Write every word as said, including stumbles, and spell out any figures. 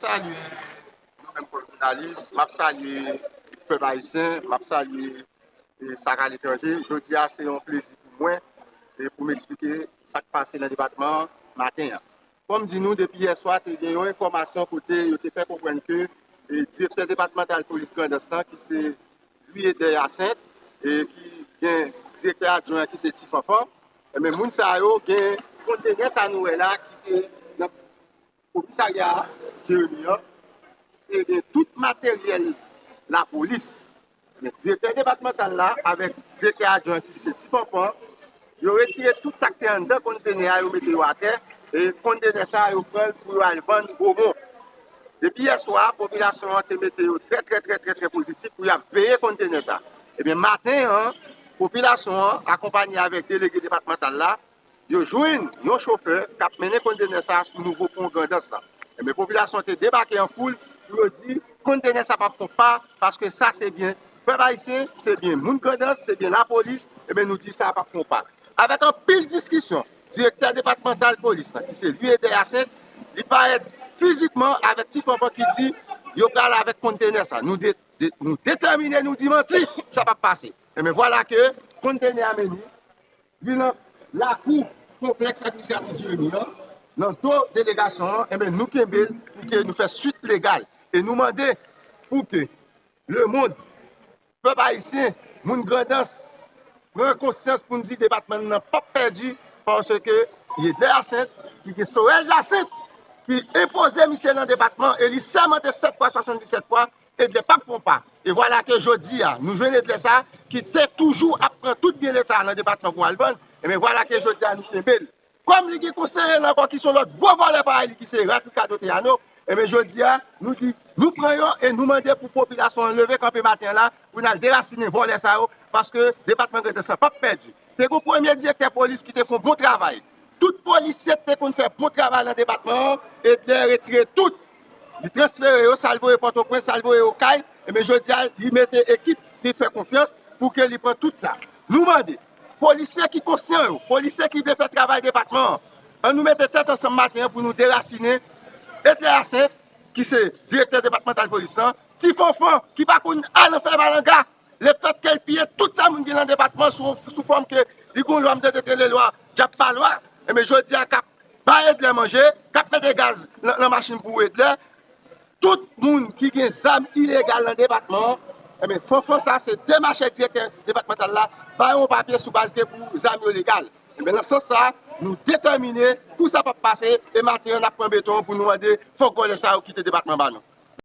Salye nou menm kòm jounalis, m ap salye pèp ayisyen, m ap salye e sa k aletranje. Jodi a, se yon plezi pou mwen e pou m eksplike sa k pase nan depatman an maten an. Kòm di nou, depi yè swa, te gen yon enfòmasyon kote yo te fè konprann ke e, direktè depatmantal polis Grandans lan, ki se Louis Eder Hyacinthe, e ki gen direktè adjwen an ki se Ti Fanfan, e men moun sa yo gen kontenè sa nou wè la ki te nan komisarya Jeremi an, e gen tout materyèl lapolis. Men direktè depatmantal la avèk direktè adjwen ki se Ti Fanfan, yo retire tout sa k te anndan kontenè a, yo mete yo atè, e kontenè sa a, yo pran l pou yo al vann Gwomòn. Depi yè swa, popilasyon an te mete yo trè, trè, trè, trè, trè pozitif pou y ap veye kontenè sa. Ebyen, maten an, popilasyon an, akonpanye avèk delege depatmantal la, yo jwenn yon chofè k ap mennen kontenè sa a sou nouvo pon Grandans la. Ebyen, popilasyon an te debake an foul pou yo di kontenè sa p ap pran pa, paske sa se byen pèp ayisyen, se byen moun Grandans, se byen lapolis, ebyen, nou di sa p ap pran pa. Avèk anpil diskisyon, direktè depatmantal polis la, ki se Louis Eder Hyacinthe, li parèt fizikman avèk Ti Fanfan ki di yo pral avèk kontenè sa. Nou de, de, nou detèmine, nou di manti, sa p ap pase. Ebyen, vwala ke kontenè a mennen li nan lakou konplèks administratif Jeremi an, nan do delegasyon an, ebyen, nou kenbe l pou ke nou fè swit legal. E nou mande pou ke lemonn, pèp ayisyen, moun Grandans, pran konsyans pou n di depatman nan p ap pèdi, paske Eder Hyacinthe, ki gen Sorel Hyacinthe, ki enpoze misye nan depatman, e li sèmante sèt fwa, swasanndisèt fwa, Edlè p ap pran pa. E vwala ke jodi a, nou jwenn Edlè sa, ki te toujou ap pran tout byen Leta nan depatman pou al vann, ebyen vwala ke jodi a nou kenbe l. Kòm li gen konseye l ankò ki se yon lòt gwo vòlè parèy li ki se Ralph Ricardo Théano, ebyen jodi a, nou di, nou pran yo e nou mande pou popilasyon an leve kanpe maten an la, pou n al derasinen vòlè sa yo, paske depatman Grandans lan p ap pèdi. Te gen premye direktè polis ki te fè yon bon travay. Tout polisye te konn fè bon travay nan depatman an, Edlè retire tout. Li transfere yo, sa l voye Pòtoprens, sa l voye Okay, ebyen jodi a, li mete ekip, li fè konfyans pou ke li pran tout sa. Nou mande, polisye ki konsyan yo, polisye ki vle fè travay depatman an, ann nou mete tèt ansanm maten an pou nou derasinen Edlè Hyacinthe, ki se direktè depatmantal polis lan, Ti Fanfan, ki pa konn al nan fè malanga, lefètke l piye tout sa moun gen nan depatman sou, sou fòm ke li gon lwa, m tande ke le lwa djab pa lwa, ebyen jodi a k ap bay Edlè manje, k ap mete gaz nan, nan machin pou Edlè. Tout moun ki gen zam ilegal nan depatman an, ebyen Fanfan sa se demache direktè depatmantal la, ba yo yon papye sou baz ke pou zam yo legal. Ebyen nan sans sa, nou detèmine, kou sa p ap pase, e maten an n ap pran beton pou nou mande fòk vòlè sa yo kite depatman ba nou.